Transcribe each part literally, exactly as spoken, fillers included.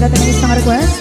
Dati nga isang request.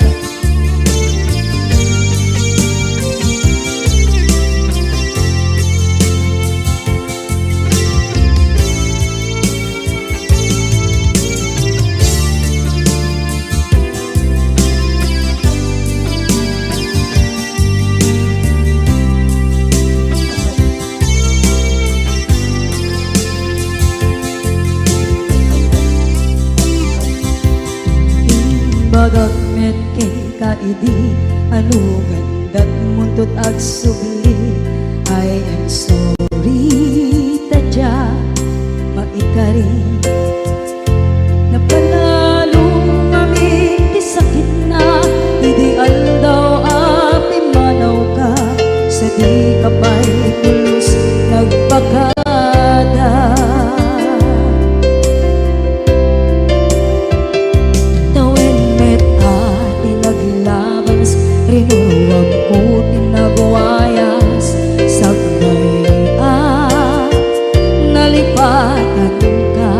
Imbagak met kenka idi, ano nga indatmo 'nto 't agsubli? I am sorry, ta dia maikarim. Napanalo ngamin ti sakitna idi aldaw a pimmanawka, sadika pay pulos nagpakada. Tawen met a ti naglabas, rinuruamko ti nagwayas, sakbay a nalipatanka.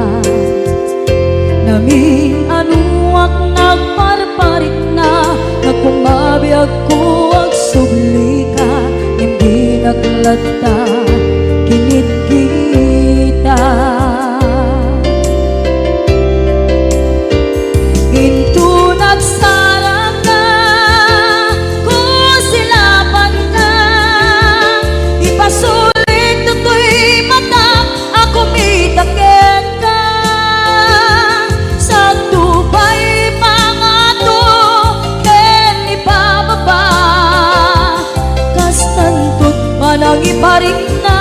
Namin-anoak nagparparikna, nga kumabiagko agsublika, ngem dinak latta kinitkita. Inton agsarangka, kusilapanka, ipasulik toy matak a kumita kenka. Sakto pay pangato ken ibababa, kastan 'to't panangiparikna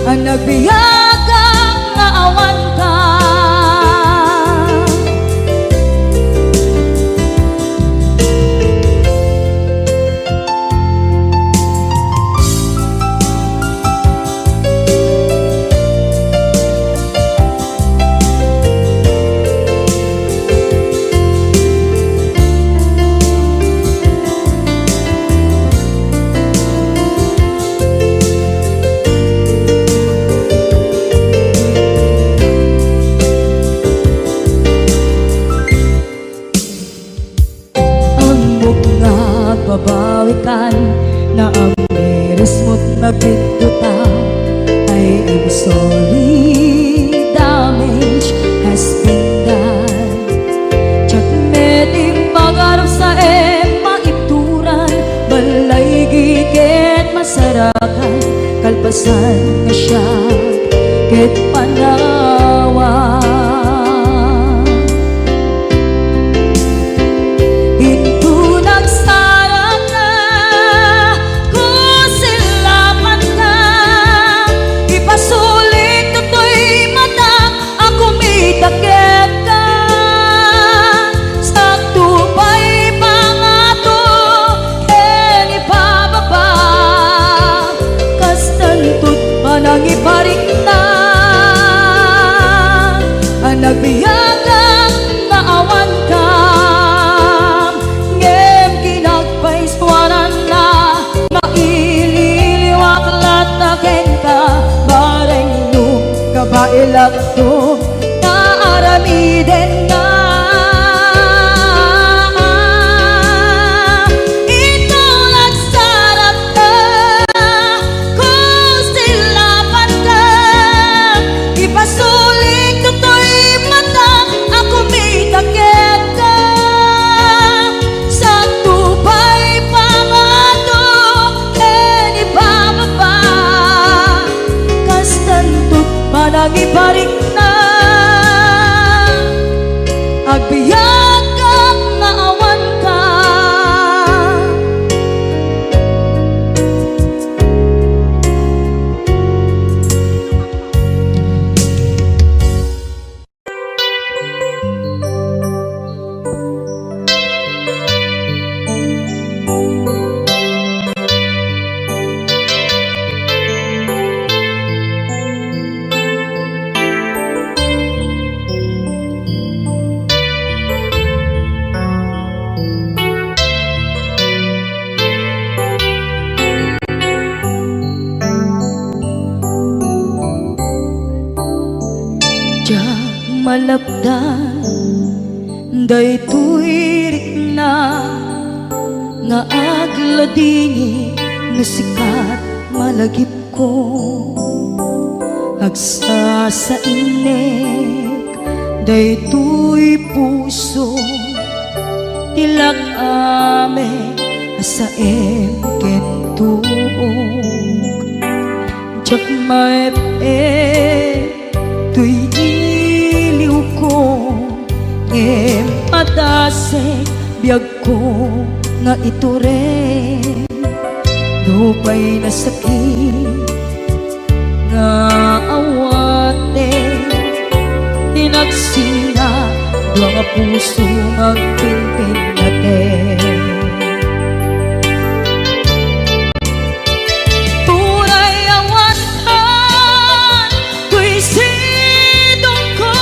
a nagbiagak nga awanka. Ammok nga agbabawikan, naamirismo't nabidduta. I am sorry, damage has been done. Diak met impagarupsa a maibturan, balay ket masarakan, kalpasan nga siak ket panawan. Inton agsarangka, kusilapanka, ipasulik toy matak a kumita kenka. Sakto pay pangato ken ibababa, kastan 'to't panangiparikna a nagbiagak nga awanka. Ngem kinagpaisuaranna, maililiwak latta kenka, bareng no kabaelakto nga aramidenna. Inton agsarangka, kusilapanka, ipasulik toy matak a kumita kenka. Sakto pay pangato ken ibababa, kastan 'to't panangiparikna, agbiagak nga awanka. Diak malapdan Daytoy rikna nga agladingit no sika ti malagipko. Agsasainek daytoy puso ti lak-am a saem ken tuok. Diak maep-ep toy iliwko, ngem padasek biagko nga itureng. Nupay nasakit nga awaten, inagsina dua nga puso nga agpinpinnaten. Uray awaten toy sidongko,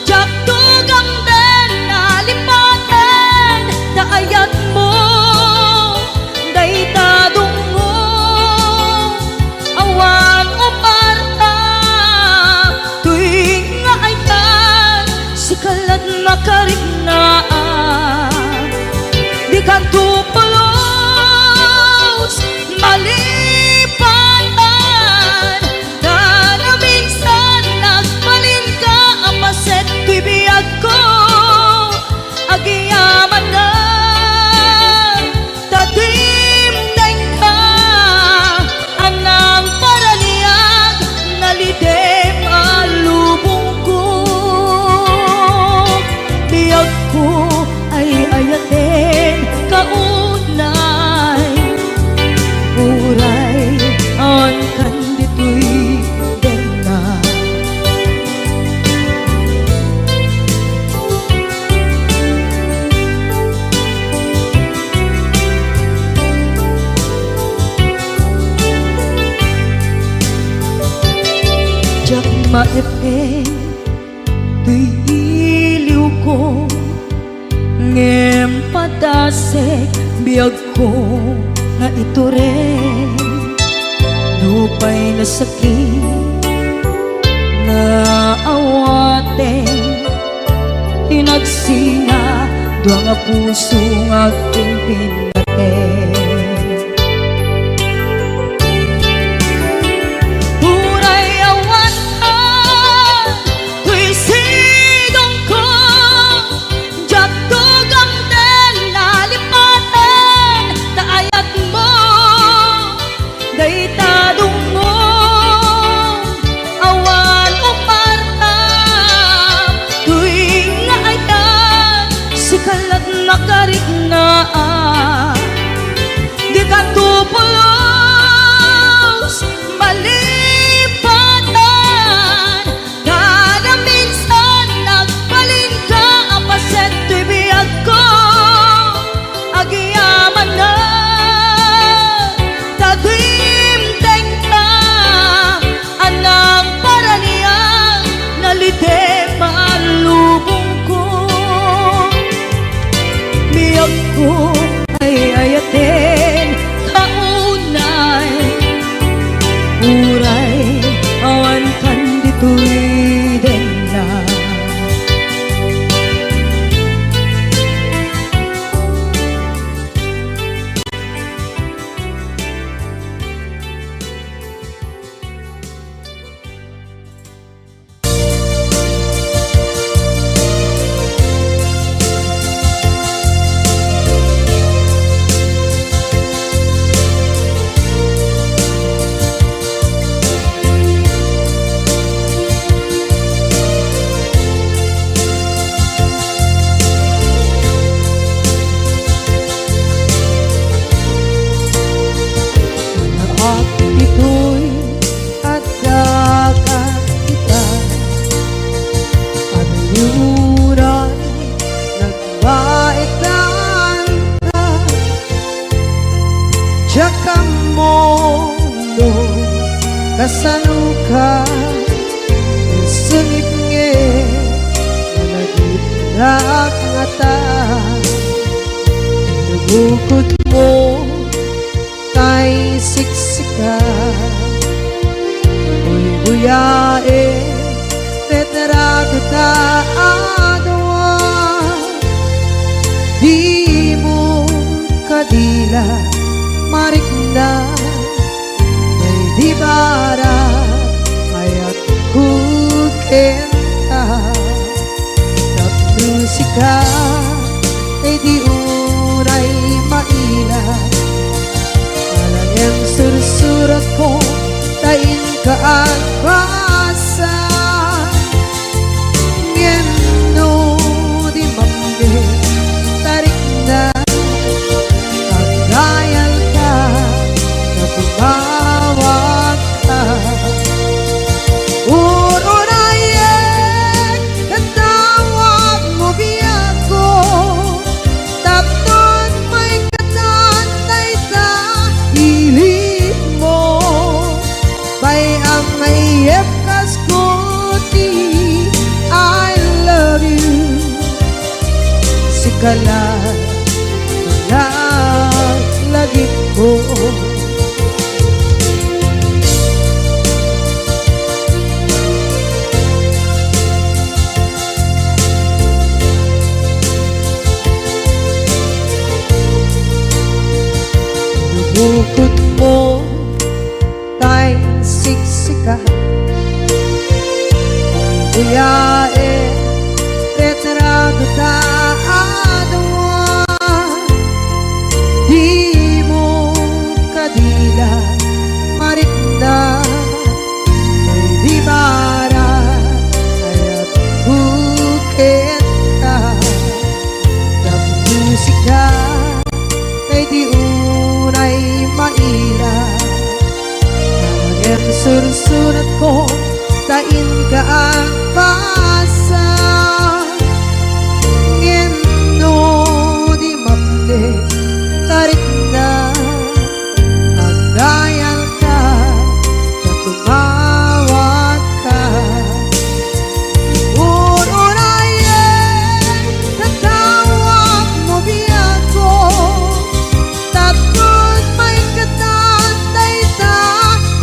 diak tugamden a lipaten ta ayatmo dayta dungngo. Awan uparta toy nga ayat, sika la't makariknaan. Dikanto pulos malipatan, ta naminsan nagbalinka a paset toy biagko. Agyamanak ta dimdengka, a nangparaniag, nalidem a lubongko. Biagko, ay-ayatenka unay, uray awan kan ditoy denna. Diak maep-ep toy iliwko, ngem padasek biagko nga itureng. Nupay nasakit nga awaten, inagsina dua nga puso nga agpinpinnaten. Uray awan toy sidongko, diak tugamden a lipaten ta ayatmo dayta dungngo. Awan uparta toy nga ayat, sika la't makariknaan. Dikanto pulos malipatan, ta naminsan nagbalinka a paset toy biagko. Agyamanak ta dimdengka, a nangparaniag, nalidem a lubongko. Biagko, ay-ayatenka unay, uray awan kan ditoy denna. Naak ditoy adda ka kita, ania uray nagbaetan ka. Diak ammo no kasanoka, sungit ngem malagipnak ngata. Nabukod mo tay siksika, buybuyaen ti ragitta a dua. marikna, daydi bararayatko kenka. Tapno sika, daydi unay maila. Ala nga sursuratko, ta inka agbasa. Ngem no di mapne, ta rikna, agdayalka, ta tumawagka. Ur-urayek, katawagmo biagko, tapno maikkan dayta ilikmo. Bay-am nga iyebbasmo ti I love you. Sika la, lagipko. Bukod mo tay siksika. Uyae, retrato ta adua. Dimo kadila, marikna, daydi bararayatko kenka. Tapno sika, daydi unay maila. Ngem sursuratko, ta inka agbasa. Ngem no di mapne, ta rikna, agdayalka, ta tumawagka. Ur-urayek, katawagmo biagko, tapno maikkan dayta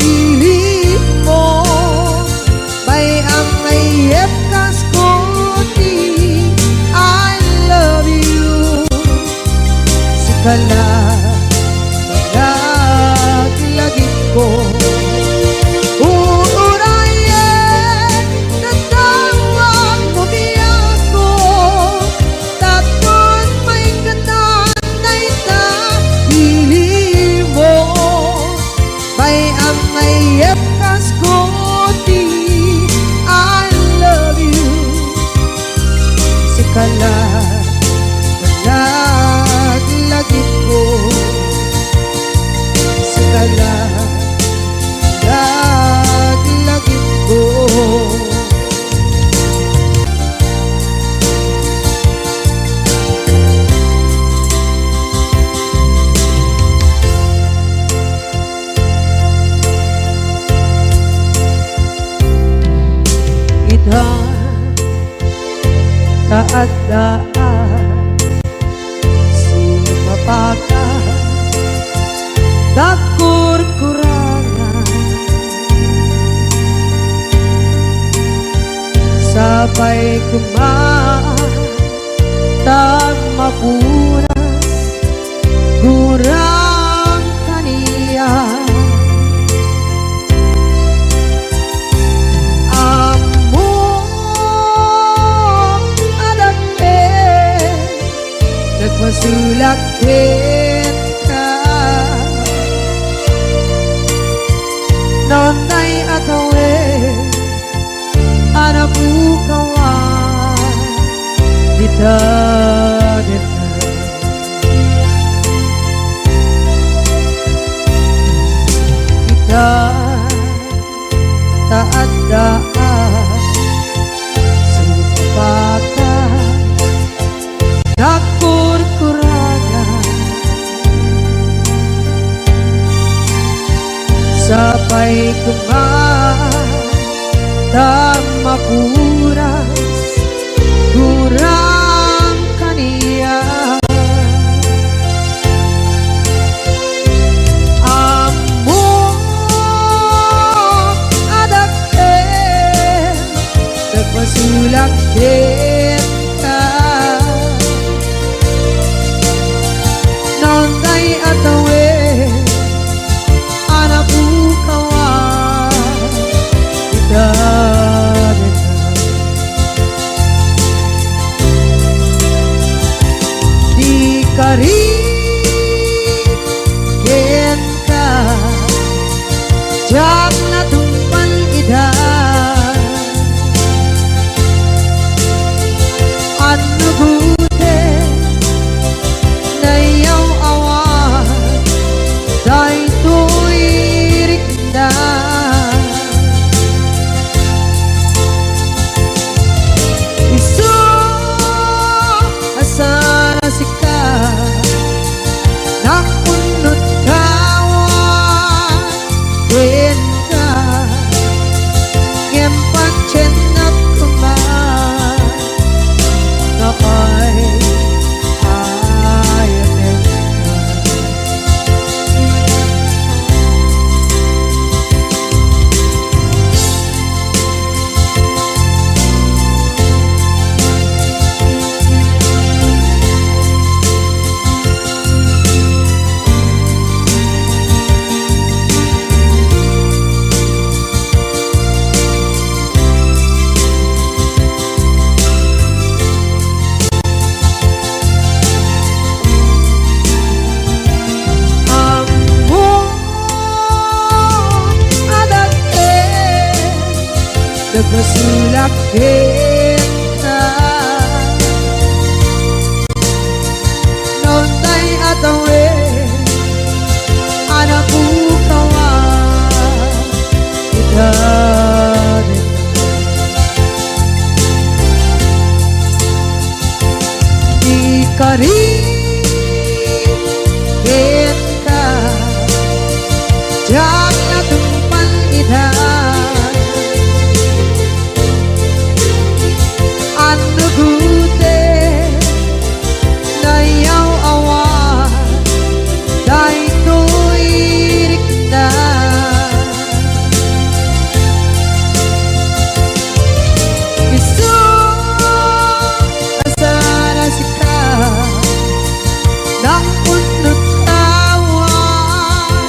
ilikmo. Bay-am nga iyebbasmo ti I love you. Sika la, laglagipko. Ur-urayek, katawagmo biagko, tapno maikkan dayta ilikmo. Bay-am nga iyebbasmo ti I love you. Sika la, laglagipko. Sika la, laglagipko. Ita, ta adda a sumapaka, dagkurkurangan. Sapay koma ta mapuras gurang kaniak. Ammok a dakkel, nagpasulak kenka. Naunay a tawen a napukawan dita daga. Ita, ta adda a sumapaka, nagkurkuragan. Sapay koma ta mapuras gurang kaniak. Ammok a dakkel, nagpasulak kenka. Naunay a Nagbasolak kenka. Naunay a tawen a napukawan ita. Ikarin kenka, diak natungpal ida. Annugoten, nayaw-awan daytoy rikna. Isu a sara sika, naunot awan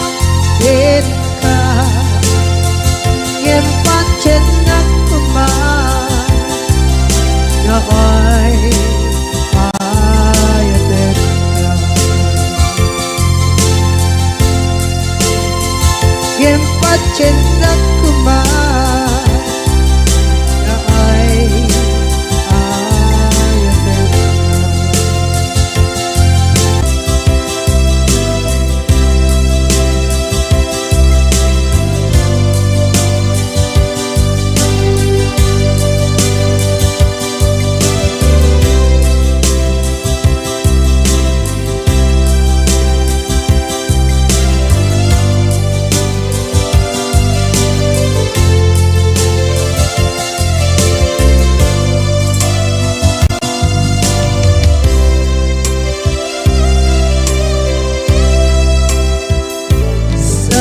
kenka, ngem patiennak koma nga ay-ayatenka. Ngem patiennak koma nga ay-ayatenka.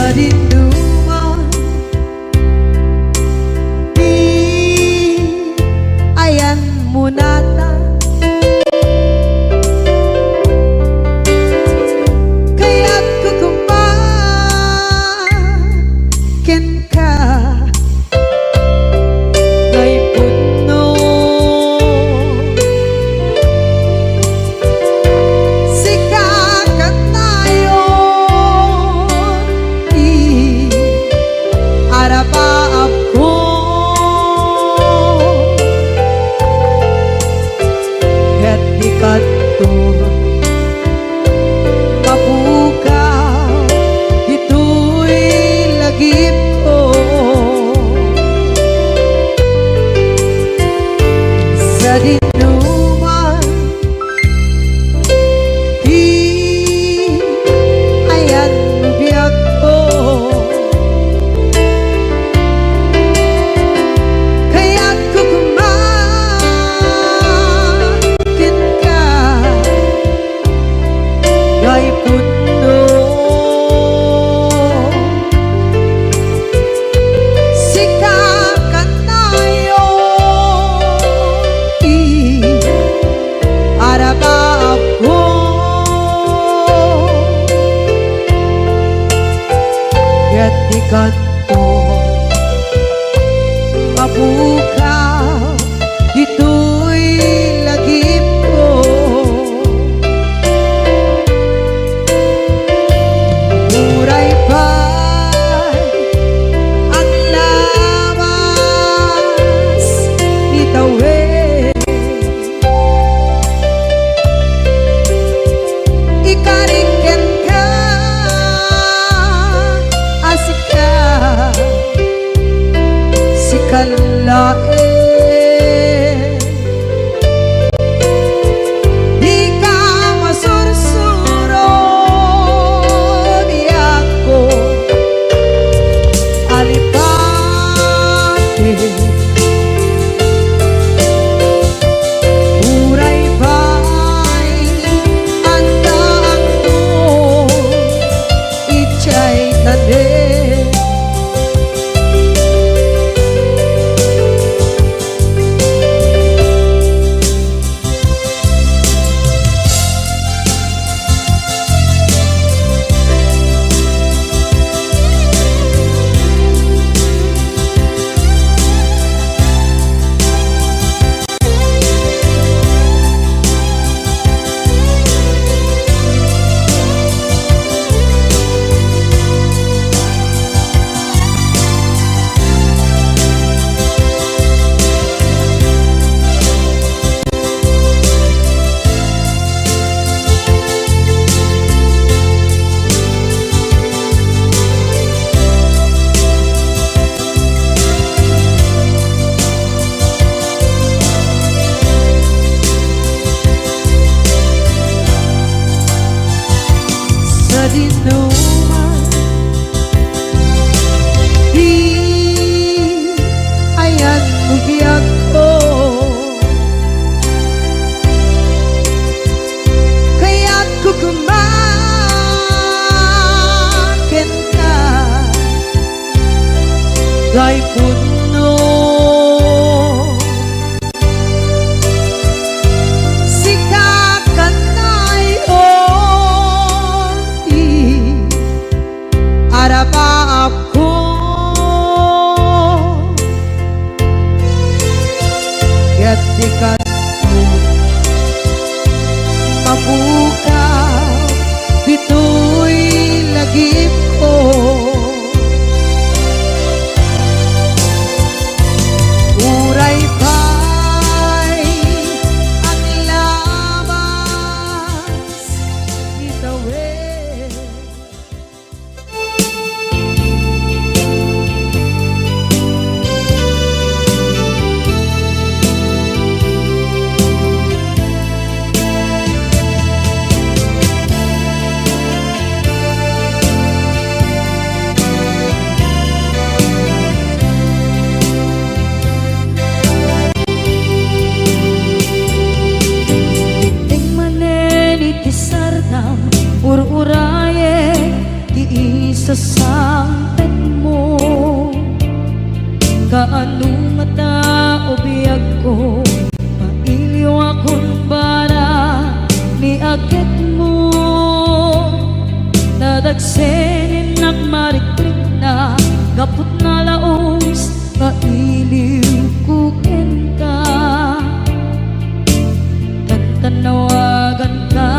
Sadinoman ti ayanmo natan, kayatko koma kenka. Nga ipudno. Sika kanayon ti arapaapko. Ket di kadto mapukaw ditoy lagipko. Sadinoman ti ayan biagko, kayatko koma kenka. Nga ipudno. Sika kanayon ti arapaapko. Ket di kadto mapukaw ditoy lagipko. Uray pay aglabas ni tawen, ikarik kenka a sika, sika laeng. Dika masursuro, biagko, alipati. Uray pay addaakto idiay tanem. Tay punno, sika kanay ti arapaapko, ket di kano mapukaw ditoy lagipko. Uray pay aglabas itawen. Idiay manen iti sardam, ur-urayek ti isasangpetmo. Kaano ngata, o biagko, mailiwakon para ni agekmo? Nadagsen innak marikrikna gapu ta nalaus nga iliwko kenka. Tantannawaganka,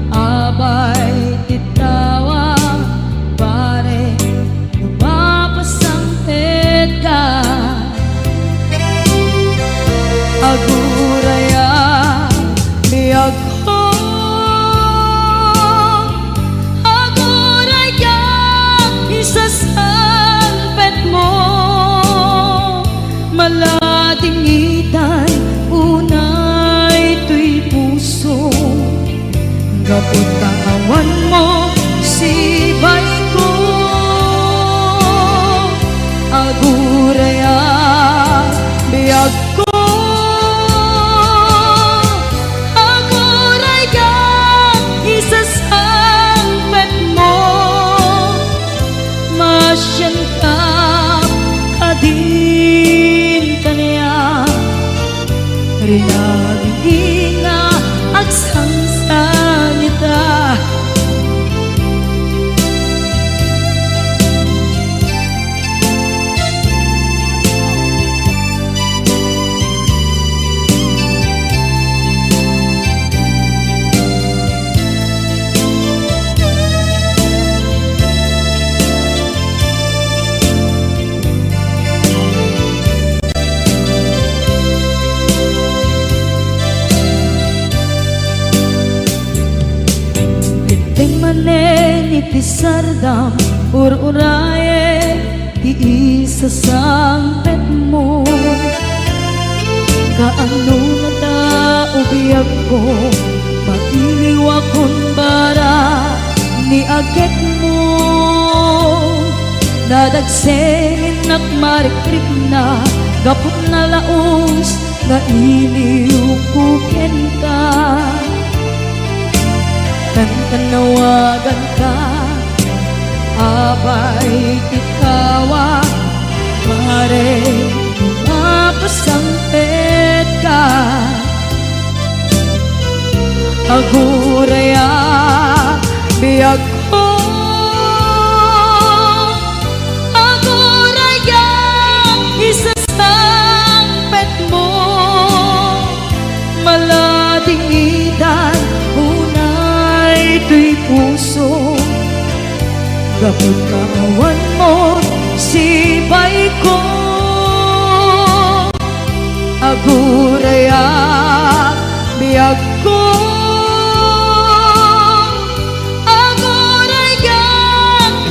abay ti tawa, pare, no mapasangpetka. Aguraya, biagko, aguraya, isasangpetmo. Maladingitan unay toy puso, gapu ta awanmo sibayko. Aguraya, biagko, aguraya, isasangpetmo. Masianka kadin kaniak, rinabii nga agsangsangita. Idiay manen iti sardam, ur-urayek ti isasangpetmo. Kaano ngata, o biagko, mailiwakon para ni agekmo? Nadagsen innak marikrikna gapu ta nalaus nga iliwko kenka. Tantannawaganka, abay ti tawa, pare, no mapasangpetka. Aguraya, biagko, aguraya, isasangpetmo. Maladingitan unay toy puso, gapu ta awanmo sibayko. Aguraya, biagko, aguraya,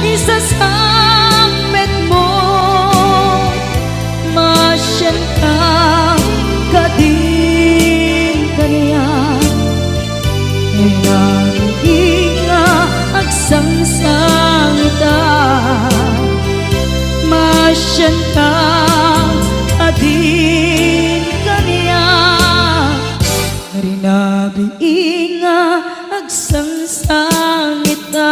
isasangpetmo. Masianka kadin kaniak, rinabii nga agsangsangita. Masianka kadin kaniak, rinabii nga agsangsangita.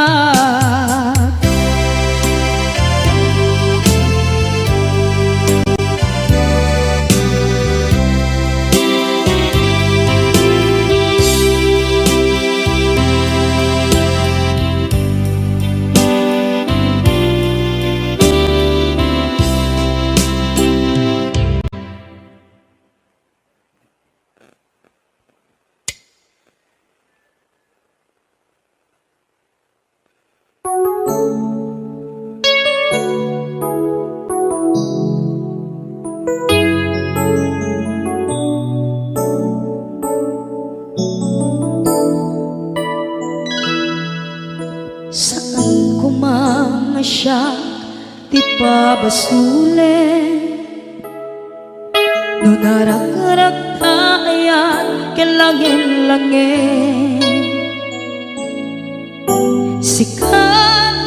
ipabasolek no narakrakta ayan ken langellangel. Sika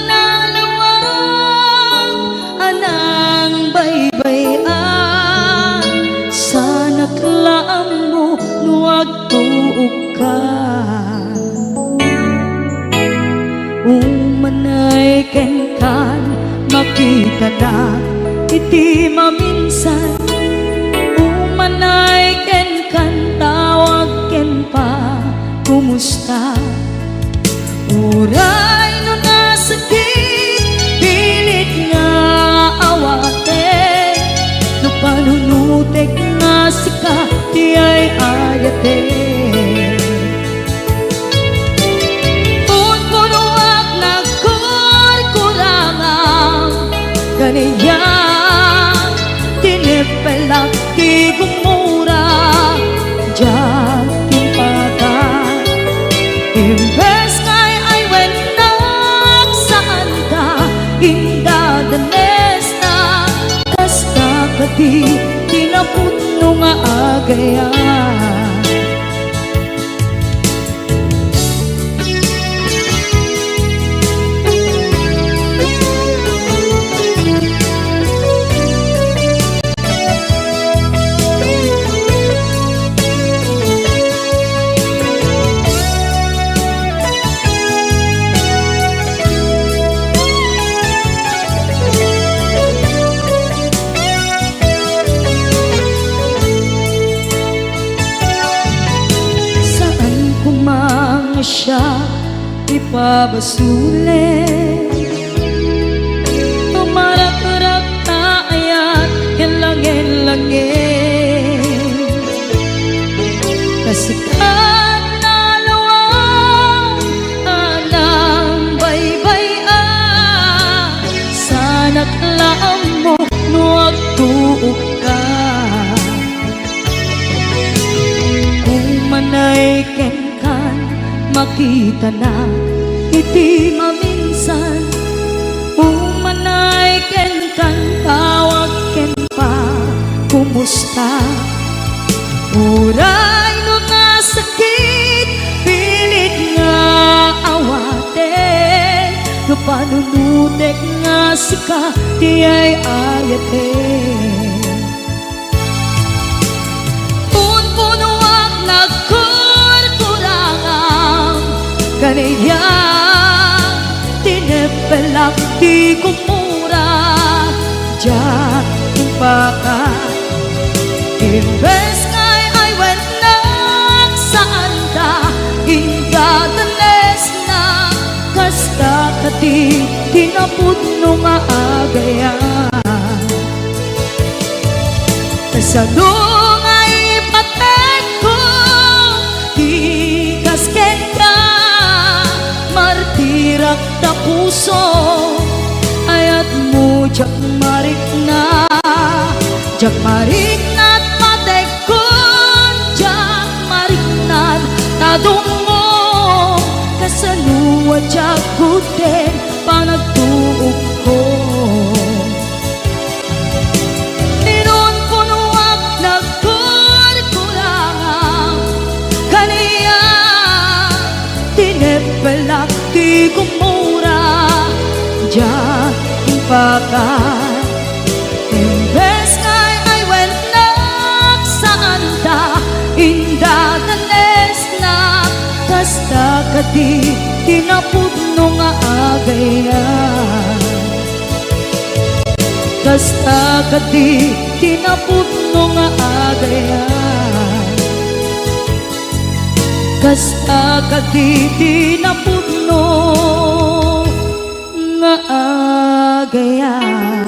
nalawag a nangbaybay-an, sanak la ammo no agtuokka. Umanay kenkan, makitanak iti maminsan. Umanay kenkan, tawag ken pa, kumusta? Uray no nasakit, pilit nga awatek, no panunotek nga sika ti ay-ayatek. Punpunoak nagkurkurangam, kaniak, tineppelak ti gumura, diak timpaka. Imbes nga ay-aywennak, saanta indadanesna, kasta kadi ti napudno nga agayam. Saan koma nga siak ipabasolek, no marakrakta ayan ken langellangel. Ta sika nalawag a nangbaybay-an, sanak la ammo no agtuokka. Umanay kenkan, makitanak iti maminsan. Umanay kenkan, tawag ken pa, kumusta? Uray no nasakit, pilit nga awatek, no panunotek nga sika ti ay-ayatek. Punpunoak nagkurkurangam, kaniak, tineppelak ti gumura, diak timpaka. Imbes nga ay-aywennak, saanta indadanesna, kasta kadi ti napudno nga agayam. Kasano nga ipatekko ti kas kenka, martirak ta puso, ayatmo diak marikna, diak marikna ta patekkon, diak marikna ta dumngom, kasano a diak gudden panagtuokko. Inunpunoak nagkurkurangam, kaniak, tineppelak ti gumura, diak timpaka. Imbes nga ay-aywennak, saanta indadanesna, kasta kadi ti napudno nga agayam. Kasta kadi ti napudno nga agayam. Kasta kadi ti napudno nga agayam.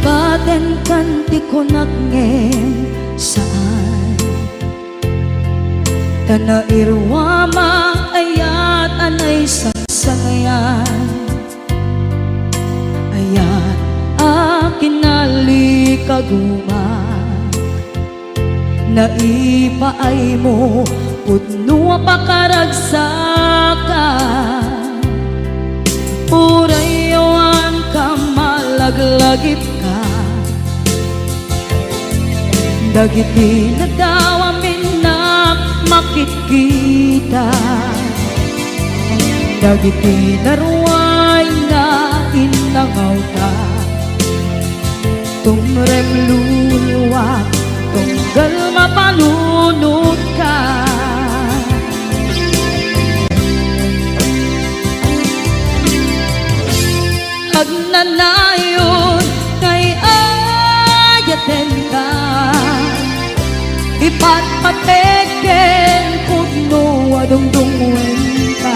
Patenkan ti kunak ngem saan. Ta nairuam a ayat a naisangsangayan. Ayat a kinalikaguma. Naipaaymo pudno a pakaragsakan. Uray awan ka malaglagipka. Dagiti nadawam innak makitkita. Dagiti naruay nga innangawta. Tumrem luluak, tunggal mapanunotka. Agnanayon nga ay-ayatenka, ipatpatek ken pudno a dungdungngoenka.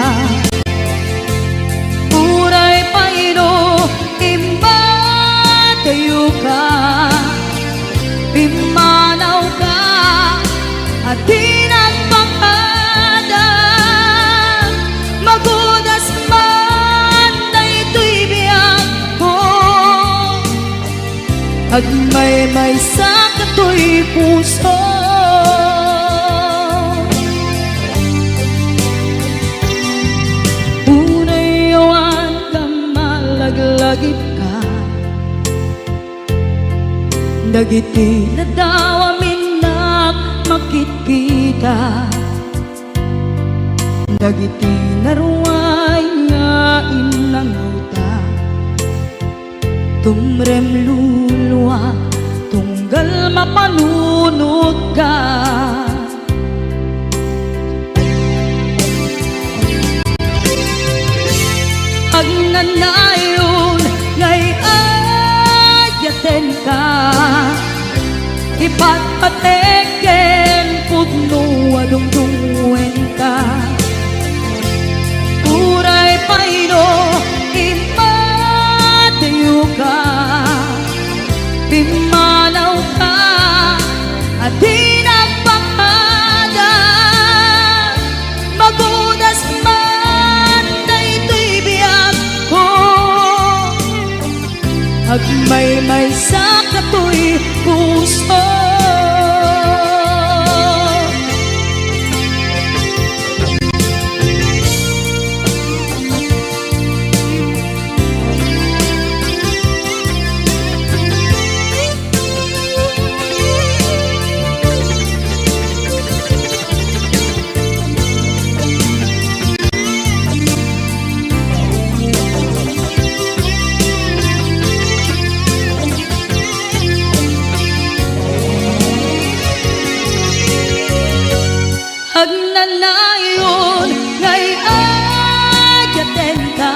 Uray pay no immadayoka, pimmanawka a di nagpakada. Magudas man daytoy biagko, agmaymaysa katoy puso. Uray awan ka malaglagipka. Dagiti nadawam innak makitkita. Dagiti naruay nga innangawta. Tumrem luluak, tunggal mapanunotka. Agnanayon nga ay-ayatenka, ipatpatek ken pudno a dungdungngoenka. Uray pay no immadayoka, pimmanawka a di nagpakada. Magudas man daytoy biagko, agmaymaysa katoy puso. Agnanayon nga ay-ayatenka,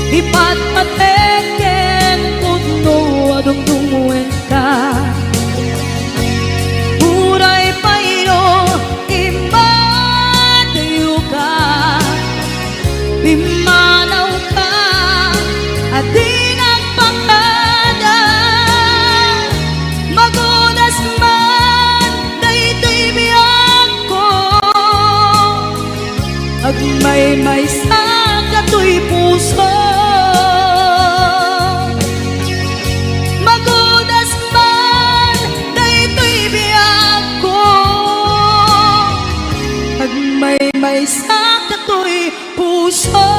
ipatpatek ken pudno a dungdungngoenka. Uray pay no immadayoka, pimmanawka a di nagpakada. Magudas man daytoy biagko, agmaymaysa katoy puso. Magudas man daytoy biagko, agmaymaysa katoy puso.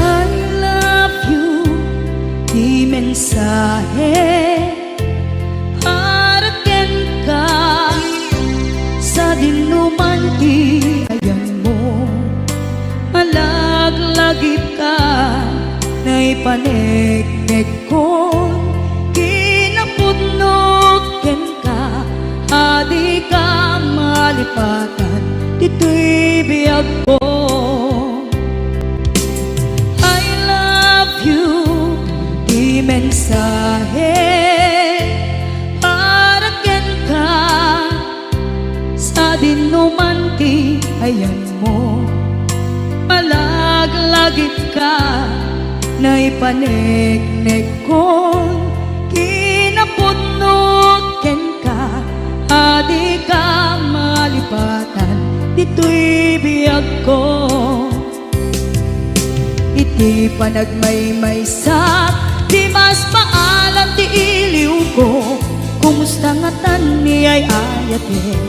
I love you, ti mensahe para kenka, sadinoman ti ayanmo, malaglagipka, naipaneknekkon, kin malipatan ditoy biagko. I love you, ti mensahe para kenka, sadinoman ti ayanmo. Malaglagipka, naipaneknekkon kinapudno kenka, a dika malipatan ditoy biagko. Iti panagmaymaysak, dimas paalan ti iliwko. Kumusta ngatan ni ay-ayatek?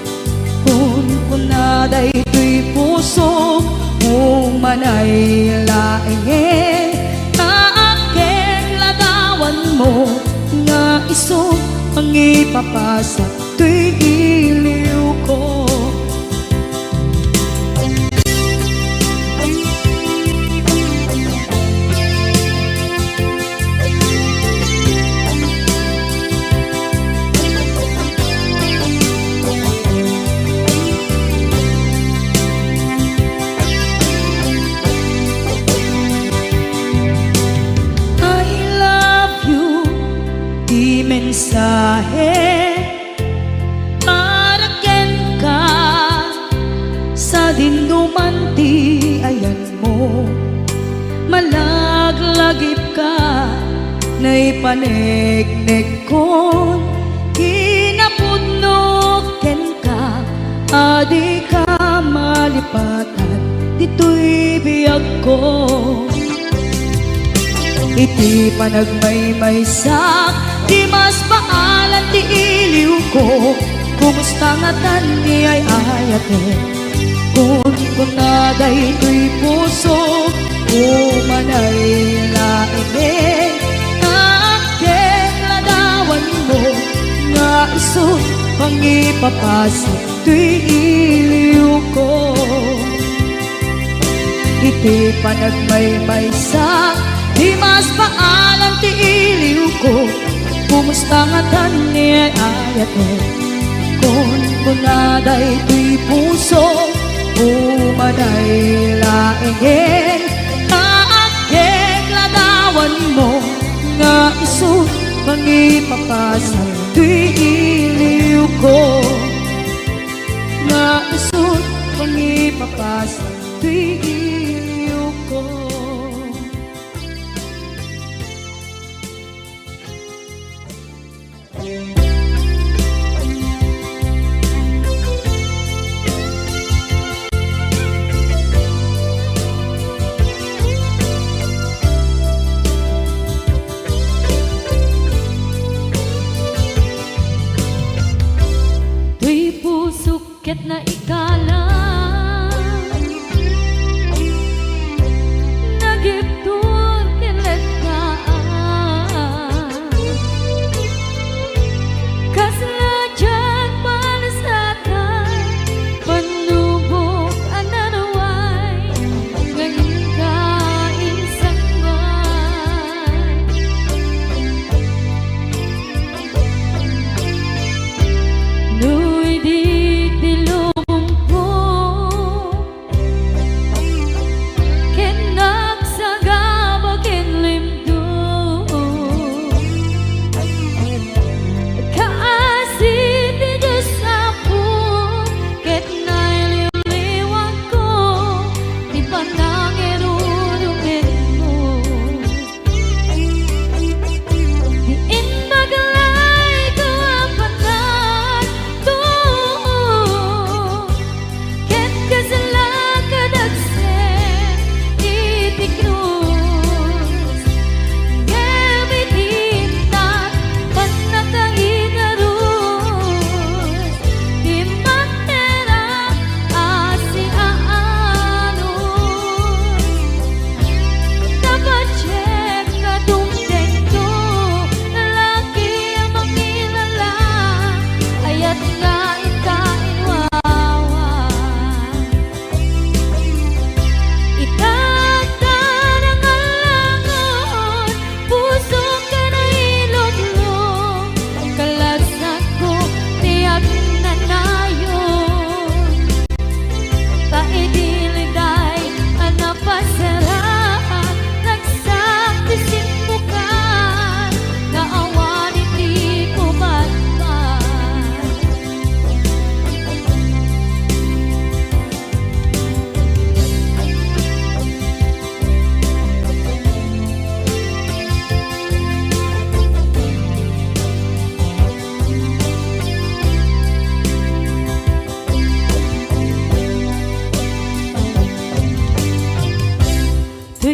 Kunkuna daytoy pusok, umanay laengen, ta agkek ladawanmo nga isu mangipapasa toy iliwko. I love you, ti mensahe para kenka, sadinoman ti ayanmo. Malaglagipka, naipaneknekkon kinapudno kenka, a dika malipatan ditoy biagko. Iti panagmaymaysak, dimas paalan ti iliwko. Kumusta ngatan ni ay-ayatek? Kunkuna daytoy pusok, umanay laengen, ta agkek ladawanmo nga isu mangipapasa toy iliwko. Iti panagmaymaysak, dimas paalan ti iliwko. Kumusta ngatan ni ay-ayatek? Kunkuna daytoy pusok, umanay laengen, ta agkek ladawanmo nga isu mangipapasa toy iliwko. Nga isu mangipapasa toy iliwko.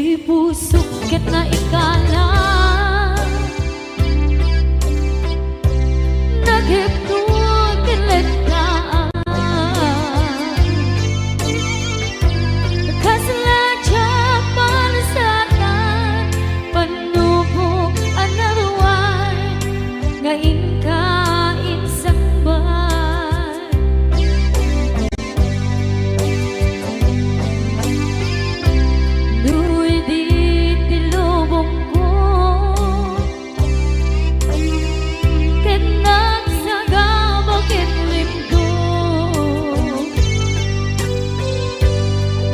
Daytoy pusok ket naikala, naghipno ken lettaan. Kasla diak malusadan, pannubok a naruay nga inka insangbaay. No idi ti lubongko ket nagsagaba ken rimdo,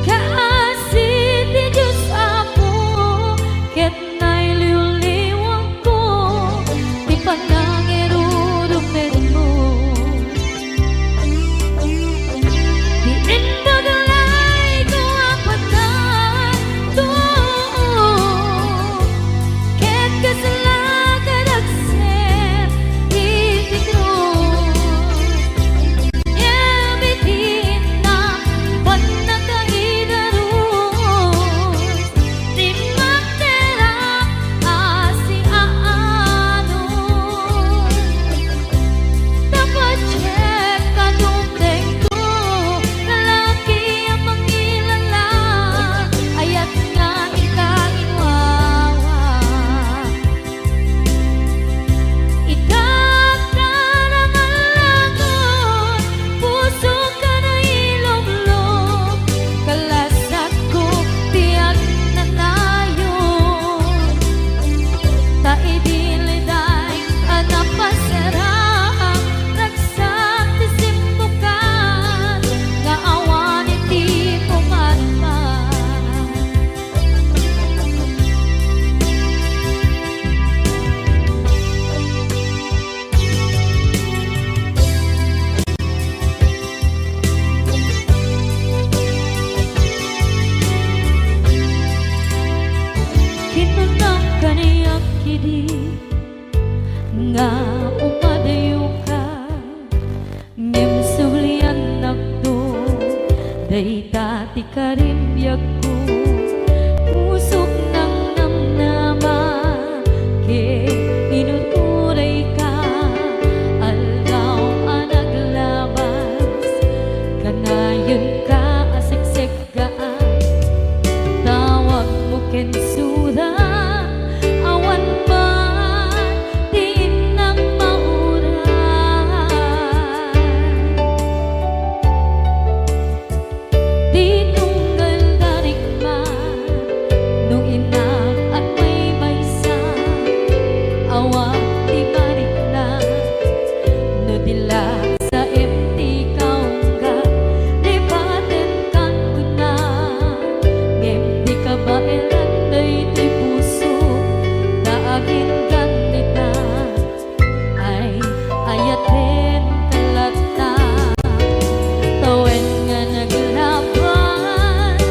kaasi ti Dios, Apo, ket nailiwliwangko ti panangirurumermo. Ti imbag layko a panato, ket kasla kadagsen iti krus. Ngem iti innak pannakaidarus, dimmakderap a siaanus. Ta patiek a dumtengto, lalaki a mangilala, ayat nga inka inwawa. Ita, ta nangalangon, pusok a nailumlom, kalasakko ti agnanayon. Ta idi liday a napasraam, ragsak ti simmukan nga awan iti pumatpat. Kinunam kaniak idi nga umadayoka, ngem subliannakto, dayta ti karimbiagko. Pusok nangnamnama ket inururayka, aldaw a naglabas, kanayon ka a seksek gaan. Tawagmo ken sura, awan man ti innak mauray. Ti tunggal da rikna, no innak agbaybaysa, awan ti marikna, no di la saem ti kaungga, lipatenkan kuna, ngem ti kabaelan daytoy puso, ta aginggan dita, ay, ayatenka latta. Tawen nga naglabas,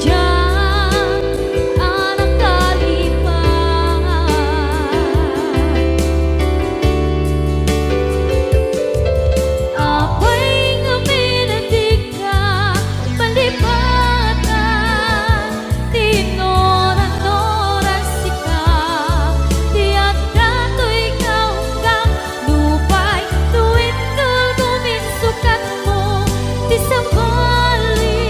diak a nakalipat. Apay ngamin a dika malipatan? Ti nuran-nuran sika, ti adda toy kaunggam, nupay no indulgom insukatmo ti sabali,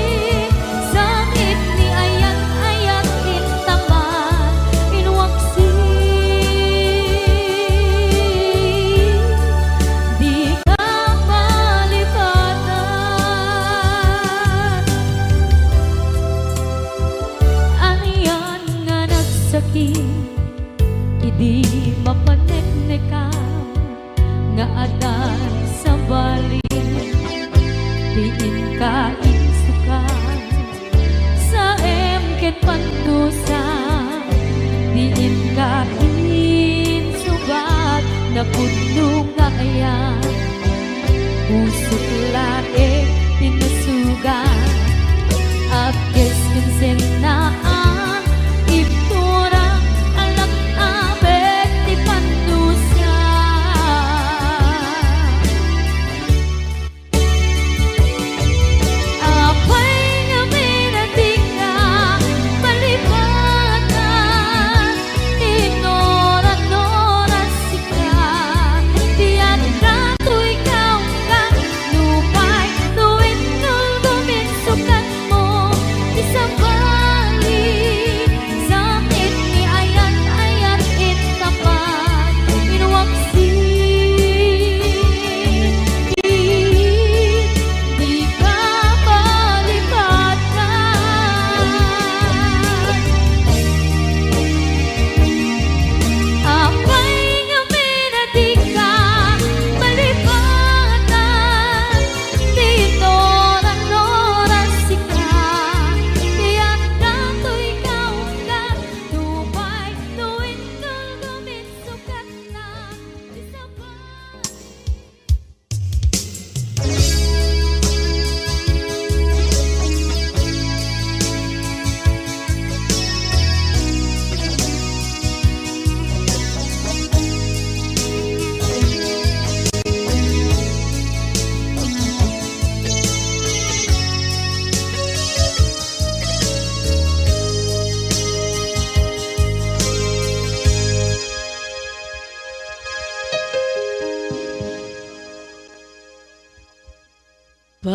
sangit ni ayat-ayat intaman, inwaksi, dika malipatan. Anian nga nagsakit idi mapaneknekam nga adda sabali ti inka insukat. Saem ket pandusa ti inka insukat, napudno nga ayat. Pusok laeng ti nasugat, apkes ken sennaan, ibturak a lak-abek ti pandusa.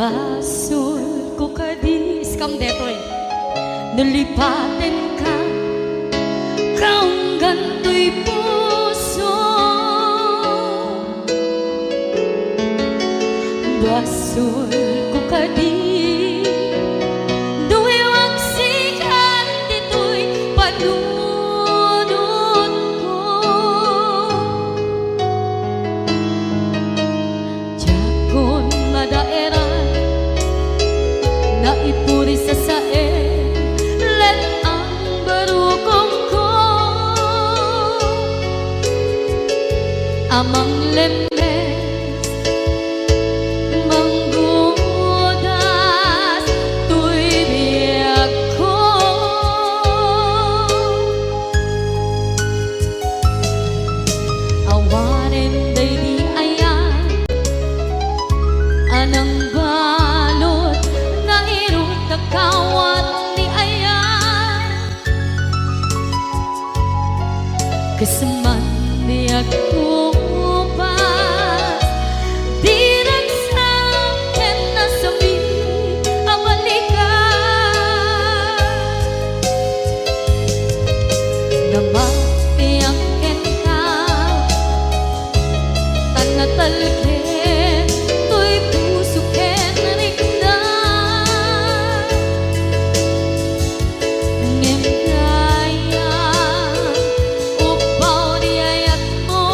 Basolko kadi, iskam detoy. No lipatenka, kaunggan toy puso. Basolko kadi, no iwaksikan ditoy panunotko. Diakon madaeran, naipuri sasaen, let-ang barukongko. Amang lemmes, manggudas toy biagko. Awanen daydi ayan a nangbalud nga irut a kawat ti ayan. Kas man di agkupas, di ragsak ken nasami a balikan. Namatiang kenka, tan natalged toy puso ken rikna. Ngem dayta, upbaw di ayatmo,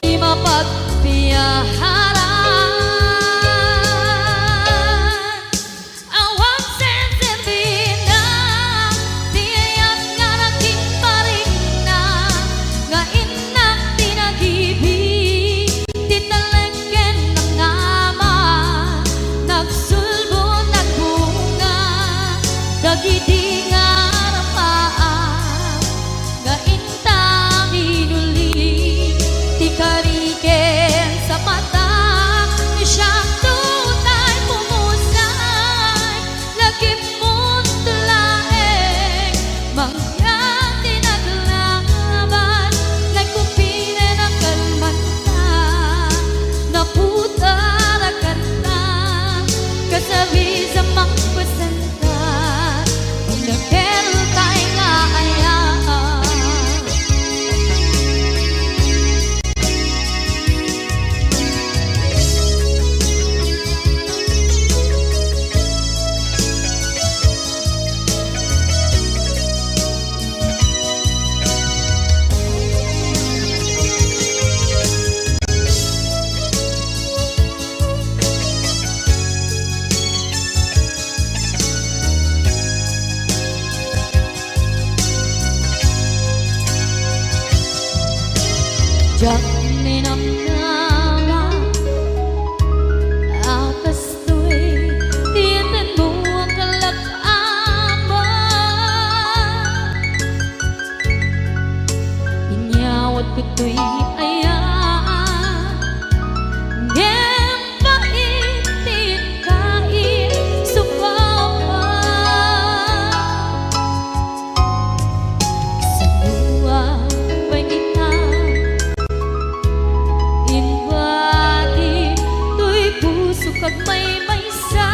di mapagpiaharan. Awan senserbina ti ayat nga naging parikna, nga innak ti nagibi, ti talek ken nangama, nagsulbo, nagbunga, dagidi nga arpaam nga inta minuli, ti kari ken sapata, siak tutay pumusay, lagipmo laeng, mangyan ti naglaban, nagkupiren a kalmanta, naputar a kanta, kasabis a mangpasentar, pagnakertay nga ayat. Diak ninamnama a kastoy ti inenmo a kalak-ama. Inyawatko toy ayat, ngem pait ti inkaisupawak. Kasanoak pay ita, imbati toy pusok agmaymaysa.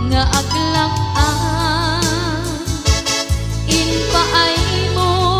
Nga aglak-am, impaaymo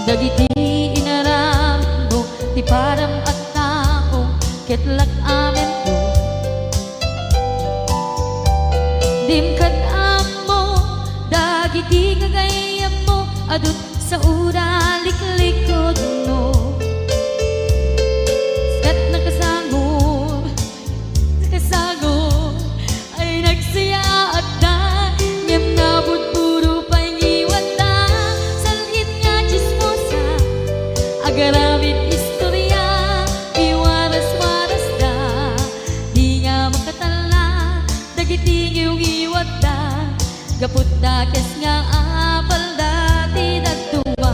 Dagiti inaramidmo ti padam a tao ket lak-amento. Dim kad-ammo dagiti gagayyemmo a dut-, saoda liklikutmo. Ket nakasangop, nakasangop, ay nagsayaatda, ngem nabudbudo pay ngiwatda. Sal-it nga tsismosa, agaramid istoria, iwaras-warasda. Di nga makatalla dagiti ngiwngiwatda, gapu ta kes nga apalda ti dadduma.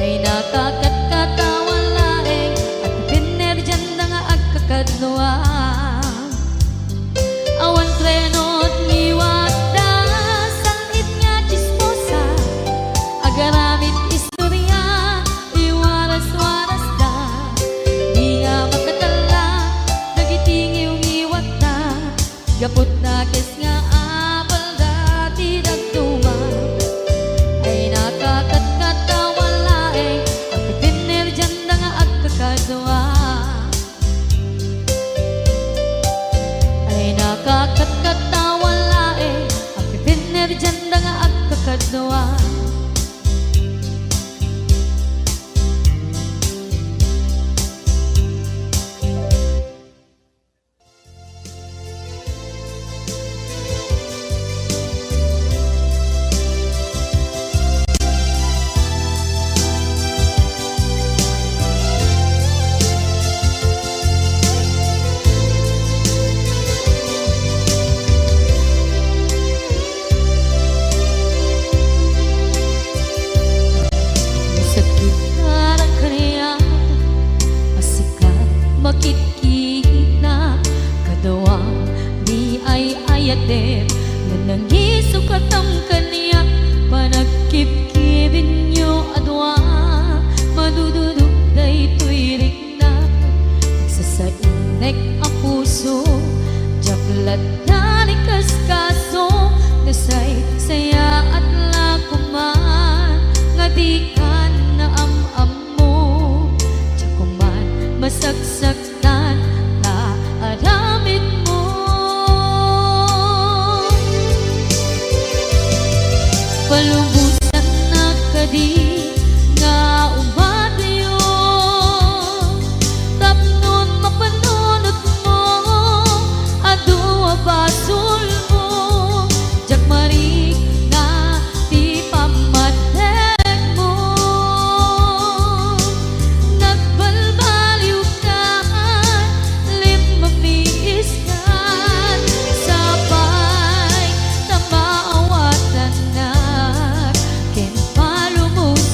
Ay nakakatkatawan laeng, agpipinnerdianda nga agkakadua. Awan preno ti ngiwatda, sal-it nga tsismosa, agaramid istoria, iwaras-warasda. Di nga makatalla dagiti ngiwngiwatda, gapu ta kes nga apalda ti dadduma. Ay nakakatkatawan laeng, agpipinnerdianda nga agkakadua. Ay nakakatkatawan laeng, agpipinnerdianda nga agkakadua. Sakit para kaniak, a sika makitkita, kadua ni ay-ayatem, nga nangisukatam kaniak, panagkibkibinyo a dua, madududok daytoy rikna, nagsasainek a puso, diak latta ni kaskaso, nasaysayaat la koman, nga dikan naam-am mo, diak koman masaksaktan ta aramidmo. Palubosannak kadi nga umatyo, tapno mapanunotmo, adu a basolmo, diak marikna ti pammatnekmo. Nagbalbaliwkan, limmamiiskan, sapay ta maawatannak ken palubosannak.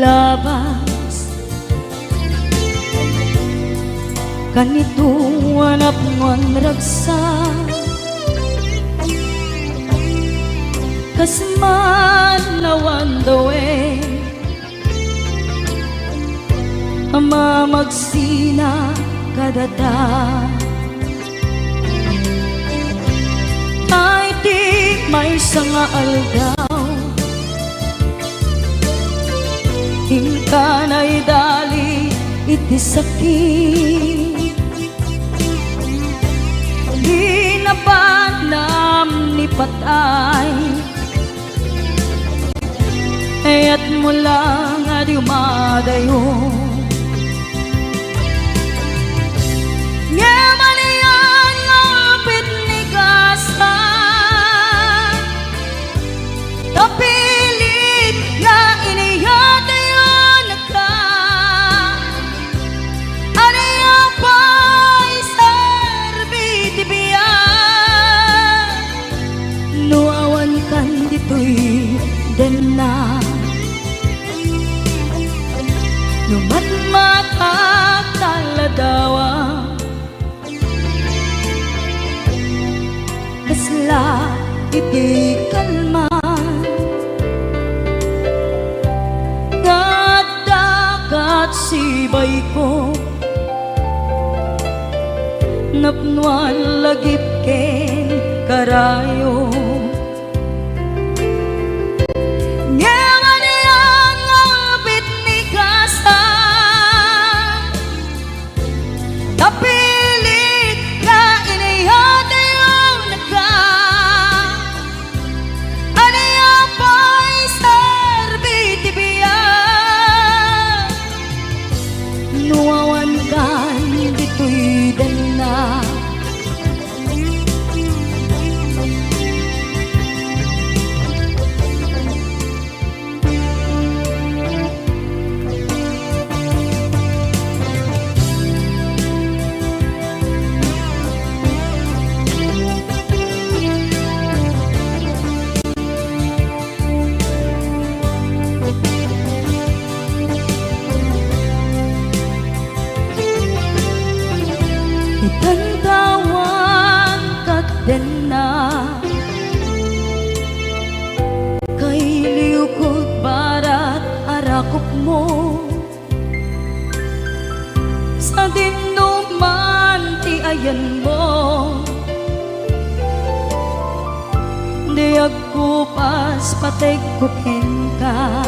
labas. Kanito a napnguan ragsak, kas man awan dawen a mamagsina kadata. Ay, ti maysa nga aldaw, inka naidali iti sakit. Di nabanam ni patay, kayatmo lang a di umadayo. Ngem ania nga upit ni kasta, ta pilit nga iniyatayonka. Ania pay serbi ti biag no awankan ditoy dennak? No matmatak ta ladawak, kasla iti kalman nga adda kat sibayko, napnoan lagip ken karayo. Ngem ania nga upit ni kasta, ta pilit nga iniyatayonka. Ania pay serbi ti biag no awankan ditoy dennak? Itan ta awan kat dennak, kailiwko barat a rakupmo. Sadinoman ti ayanmo, di agkupas pategko kenka.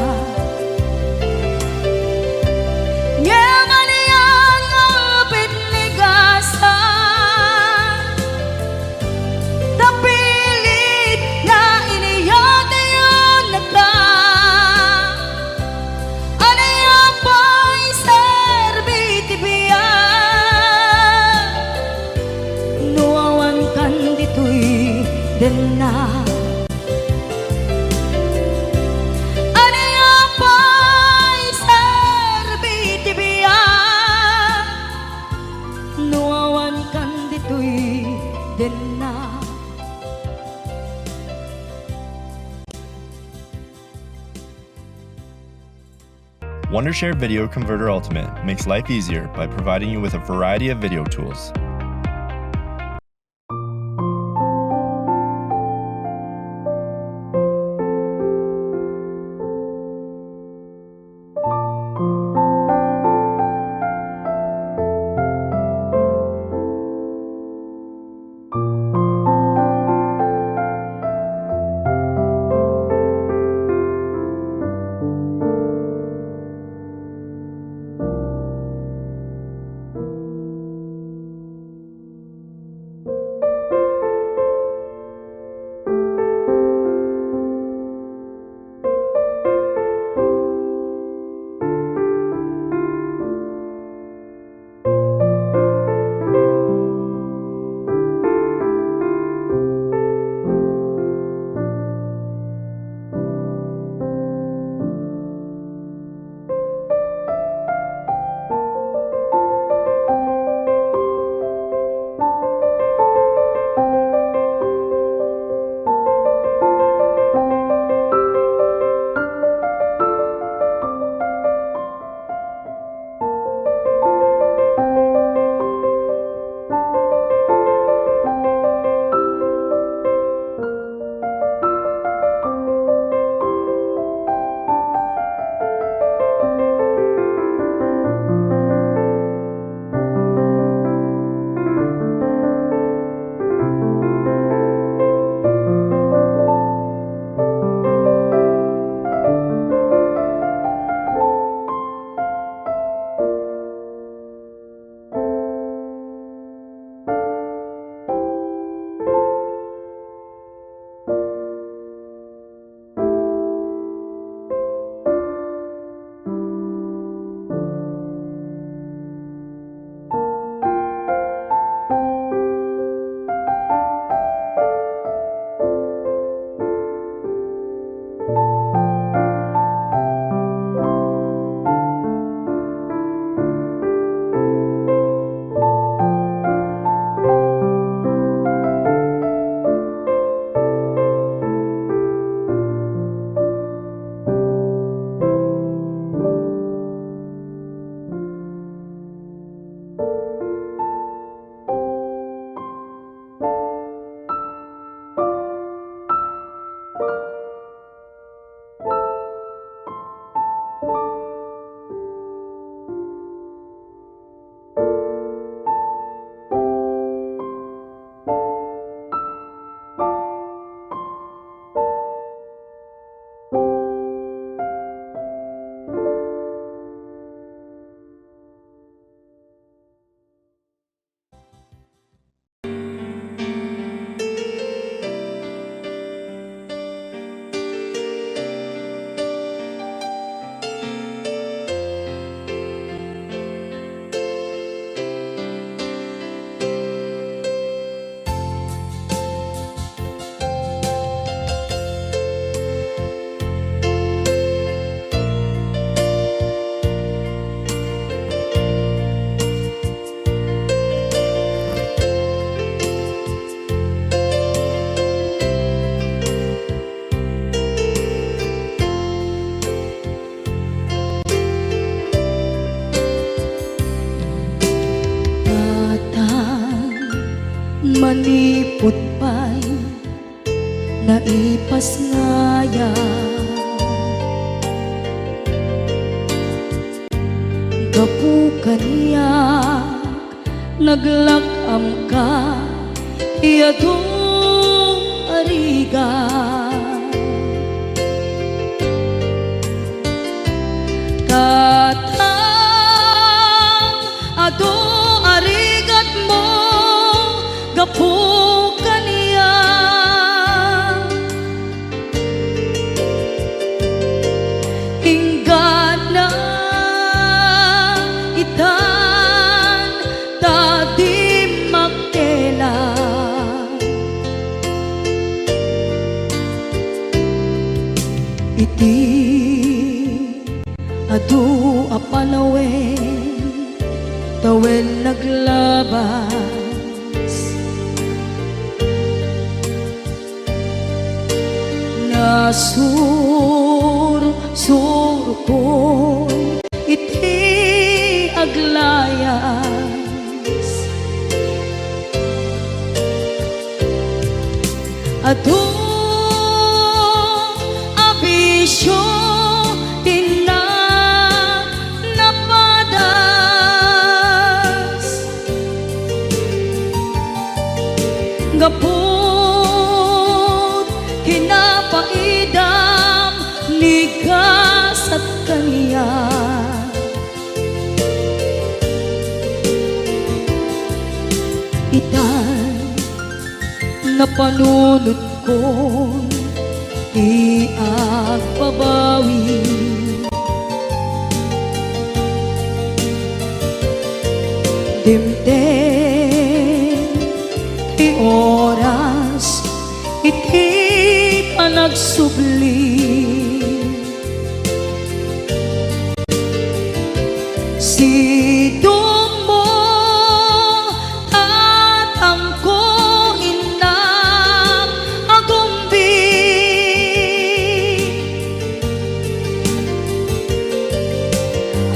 Ngem ania nga upit ni kasta, ta pilit nga iniyatayonka. Ania pay serbi ti biag no awankan ditoy dennak? Ania pay serbi ti biag no awankan ditoy dennak? Wondershare Video Converter Ultimate makes life easier by providing you with a variety of video tools. Pasngaya. Gapu kaniak, naglak-amka ti adu a rigat. Tatang, adu a rigatmo gapu kaniak. Inggana itan ta di makela. Iti adu a panawen, tawen naglabas. Nasursurkon iti aglayas. Adu a bisio ti na-, napadas. Gapu kinapaidam ni gasat kaniak. Itan napanunotkon ti agbabawi. Dimteng ti oras iti panagsubli. Sidongmo, tatangko, innak, agumbi.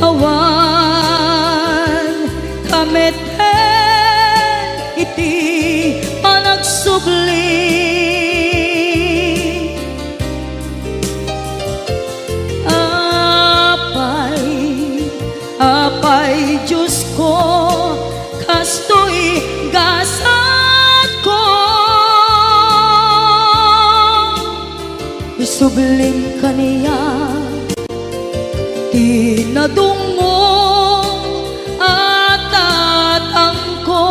Awan ka met iti panagsubli. Apay, apay, Diosko, kastoy gasatko. Isublim kaniak ti nadungngom a tatangko.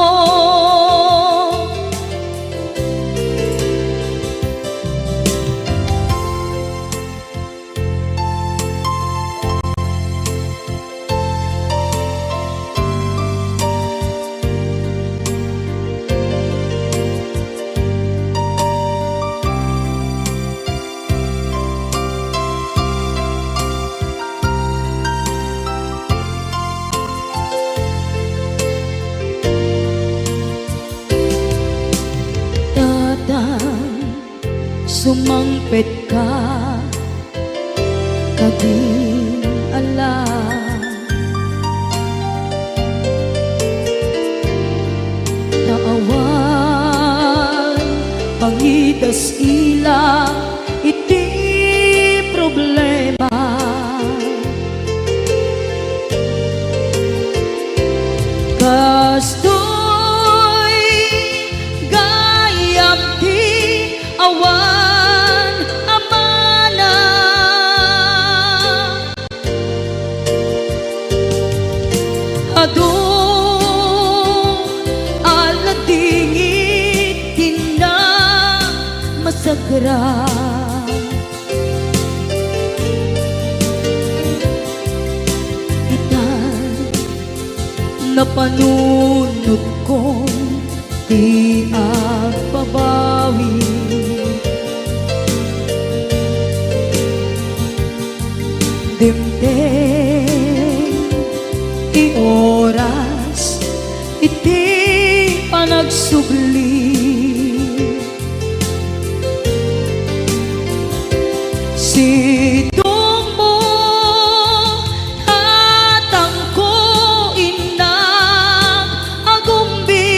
Tatang, sumangpetka kadin ala. Ta awan pangidas-ila iti problema. Kastoy gayam ti awan a mana. Adu a ladingit ti namasagra. Itan, napanunotkon ti agbabawi. Dimteng ti oras iti panagsubli. Sidongmo, tatangko, innak, agumbi.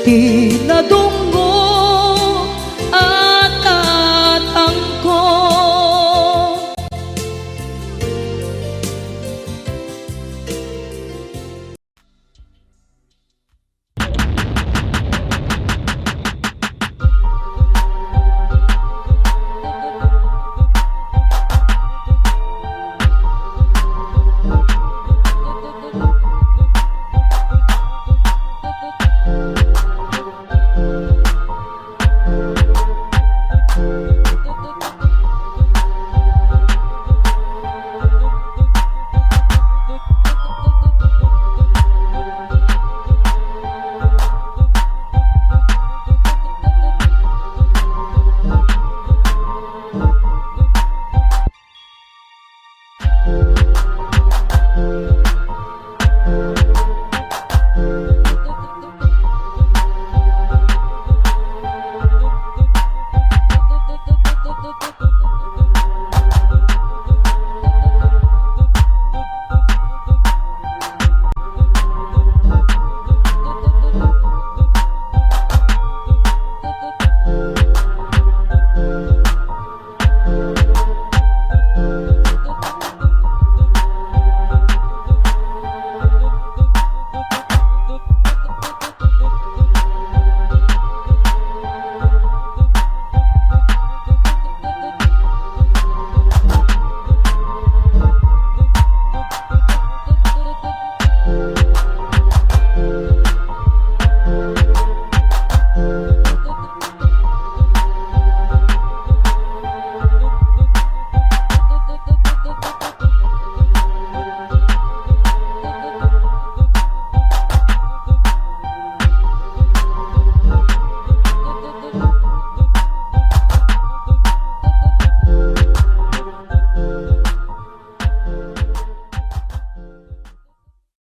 Ti